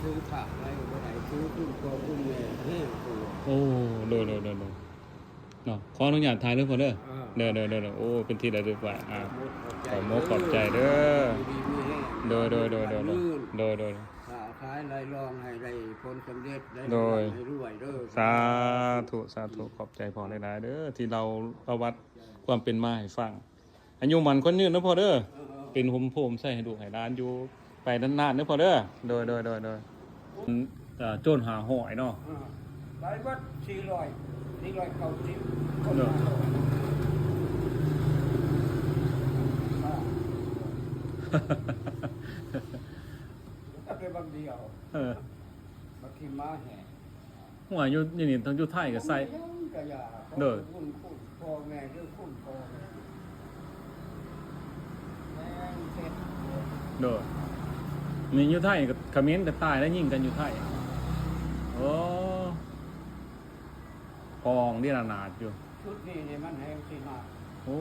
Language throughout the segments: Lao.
ຖືພາກໄວ້ກໍບໍ່ໄດ້ ຖືຄຸມພໍ່ຄຸມແມ່ແຮງໂພດ. ໂອ້ ໂດຍໆໆໆ ເນາະ ຂໍອະນຸຍາດຖ່າຍເດີພໍ່ເດີ. ເອີ ໂດຍໆໆໆ ໂອ້ ເປັນທີ່ລະລຶກໄວ້. ອ່າ ຂອບໃຈ ຂອບອົກຂອບໃຈເດີ. ຢູ່ດີມີແຮງ ໂດຍໆໆໆ ເຈຣິນຈະເລີນ ໂດຍໆ ຄ້າຂາຍໄຫຼລ່ອງໃຫ້ໄດ້ຜົນສຳເລັດ ໄດ້ ໂດຍ ໃຫ້ຮ່ຳໃຫ້ລວຍເດີ. ສາທຸ ສາທຸ ຂອບໃຈພໍ່ຫຼາຍໆເດີ ທີ່ເລົ່າປະຫວັດຄວາມເປັນມາໃຫ້ຟັງ. ອາຍຸໝັ້ນຂວັນຍືນເດີພໍ່ເດີ. ເອີໆ ເປັນຮົ່ມໂພມໃສ່ໃຫ້ລູກໃຫ້ຫຼານຢູ່ໄປນານໆເດີພໍ່ເດີ. ໂດຍໆໆໆ ອືມ ເອີ ໂຈນຫ້າຮ້ອຍເນາະ. ເອີ ໄປເບິດສີ່ຮ້ອຍ ສີ່ຮ້ອຍເກົ້າສິບ ໂດຍ ກໍໄປບັກດຽວ. ເອີ ບັກຂີ້ໝາແຫ້ງ. ຫົວຢູ່ ຢູ່ນີ້ ທັງຢູ່ໄທກໍໃສ່ ຍັງກະຢ່າ ໂດຍ ຂອບຄຸນຄຸນພໍ່ແມ່ ເດີຄຸນພໍ່ແມ່ ແມ່ນເຈັບ ໂດຍ ນີ້ຢູ່ໄທກໍຂະເໝນກໍຕາຍແລ້ວ ຍິງກັນຢູ່ໄທ. ໂອ້ ພອງເດລະນາດຢູ່ ຊຸດນີ້ນີ້ມັນແຮງຊິມາ ໂອ້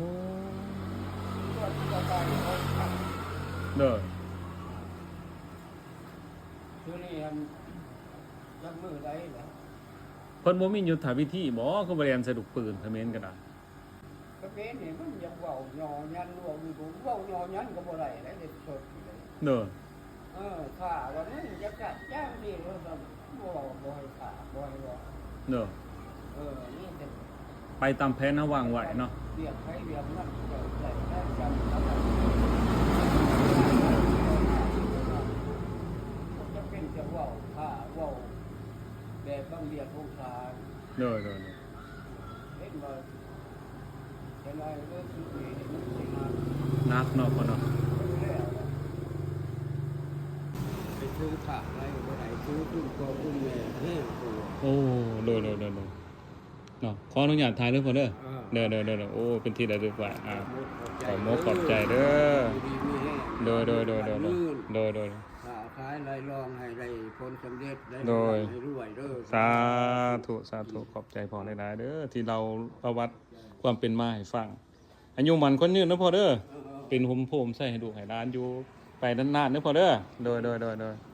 ຕົວທີ່ວ່າໄດ້ ໂດຍ ຄືນີ້ອັນ ຈັກມື້ໃດແຫຼະ ເພິ່ນບໍ່ມີຍຸດທະວິທີບໍ? ຄືບໍ່ແລ່ນໃສ່ລູກປືນຂະເໝນກໍໄດ້? ຂະເໝນນີ້ມັນຢາກເວົ້າຍໍຍັນລວມຢູ່ ເວົ້າຍໍຍັນກໍບໍ່ໄດ້ແຫຼະ ເຮັດສົດຢູ່ເດ້. ເດີ ເອີ ຖ້າວ່າມັນຈະຈັດຢ່າງນີ້ ເຮົາກໍບໍ່ ບໍ່ໃຫ້ຖ້າ ບໍ່ໃຫ້ເວົ້າ. ເດີ ເອີ ນີ້ເປັນ ໄປຕາມແຜນເຮົາວາງໄວ້ເນາະ ວຽກໃຜວຽກມັນ ໄດ້ ໄດ້ ໄດ້ ຈຳເປັນຈະເວົ້າ ຖ້າເວົ້າແບບບາງວຽກຂອງຂ້າ ໂດຍ ໂດຍ ໂດຍ ເຫັນວ່າ ເປັນໄດ້ເລີຍ ຄືນີ້ມັນຊິໜັກ ໜັກເນາະພໍ່ເນາະ ໄປຖືພາກໄວ້ບໍ່ໄດ້ ຖືຄຸມພໍ່ຄຸມແມ່ແຮງໂພດ. ໂອ້ ໂດຍໆໆໆ ເນາະ ຂໍອະນຸຍາດຖ່າຍເດີພໍ່ເດີ. ເອີ ໂດຍໆໆໆ ໂອ້ ເປັນທີ່ລະລຶກໄວ້. ອ່າ ຂອບອົກຂອບໃຈເດີ ຢູ່ດີມີແຮງ ໂດຍໆໆໆ ເຈຣິນຈະເລີນ ໂດຍໆ ຄ້າຂາຍໄຫຼລ່ອງໃຫ້ໄດ້ຜົນສຳເລັດ ໄດ້ ໂດຍ ໃຫ້ຮ່ຳໃຫ້ລວຍເດີ. ສາທຸ ສາທຸ ຂອບໃຈພໍ່ຫຼາຍໆເດີ ທີ່ເລົ່າປະຫວັດຄວາມເປັນມາໃຫ້ຟັງ. ອາຍຸໝັ້ນຂວັນຍືນເດີພໍ່ເດີ. ເອີໆ ເປັນຮົ່ມໂພມໃສ່ໃຫ້ລູກໃຫ້ຫຼານຢູ່ໄປນານໆເດີພໍ່ເດີ. ໂດຍໆໆໆ